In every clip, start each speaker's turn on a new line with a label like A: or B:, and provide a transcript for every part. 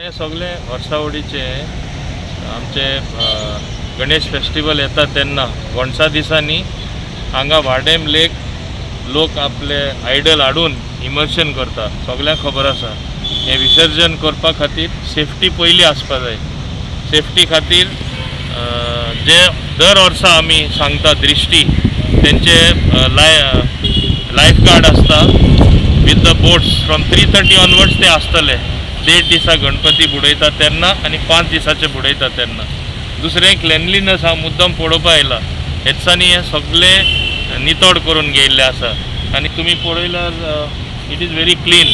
A: हे सगळे वर्सावडीचे आमचे गणेश फेस्टिवल येता तेन्ना गोणसा दिसांनी हांगा वाडेम लेक लोक आपले आयडल हाडून इमर्शन करता. सगल्यांक खबर आसा हें विसर्जन करपा खातीर सेफ्टी पयली आसपा जाय. सेफ्टी खातीर जे दर वर्सा आमी सांगता दृश्टी तेंचे लायफ गार्ड आसता with the boats from 3:30 onwards ते आसतले. देड दिसा गणपती बुडयता तेन्ना आनी 5 दिसाचे बुडयता तेन्ना. दुसरें क्लेनलीनस हांव मुद्दम पळोवपा आयला. हे दिसांनी हें सगळें नितळ करून घेयल्लें आसा आनी तुमी पळयल्यार it is very clean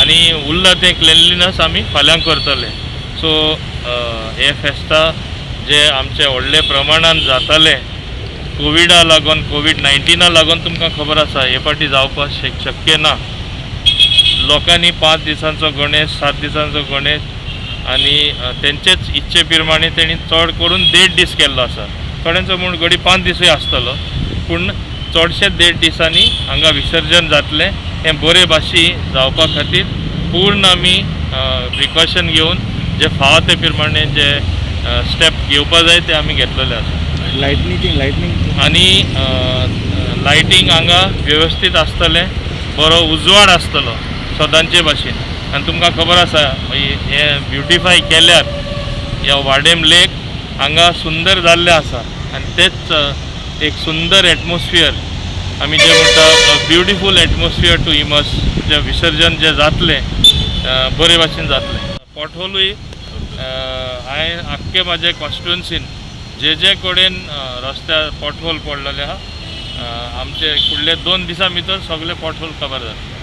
A: आनी उरला तें क्लेनलीनस आमी फाल्यां करतले. सो हे फेस्ता जे आमचे व्हडले प्रमाणान जाताले कोविडा लागून, कोवीड-19 लागून तुमकां खबर आसा हे फावटी जावपाक शक्य ना. लोकांनी 5 दिसांचो गणेश, 7 दिसांचो गणेश आनी तेंचेच इच्छे प्रमाणे तेणी चड करून 1.5 दीस केल्लो आसा. थोड्यांचो म्हूण घडी 5 दिसूय आसतलो, पूण चडशे 1.5 दिसांनी हांगा विसर्जन जातलें. हें बरे भाशी जावपा खातीर पूर्ण आमी प्रिकॉशन घेवन जे फावो ते प्रमाणे जे स्टेप घेवपा जाय ते आमी घेतलेले आसा.
B: लायटनिंग
A: आनी लायटींग हांगा वेवस्थीत आसतलें, बरो उजवाड आसतलो सदांचे भाशेन. आनी तुमकां खबर आसा हे ब्युटिफाय केल्यार ह्या वाडेम लेक हांगा सुंदर जाल्लें आसा आनी तेच एक सुंदर एटमॉस्फियर आमी जे म्हणटा ब्युटिफूल एटमॉस्फियर टू इमर्स जे विसर्जन जे जातलें बरे भाशेन जातलें. पोटहोलूय हांवें आख्खे म्हाजे कॉन्स्टिट्युएन्सीन जे जे कडेन रस्त्यार पोटहोल पडलेले आहा, आमचे फुडले 2 दिसां भितर सगळे पोटहोल कवर जातले.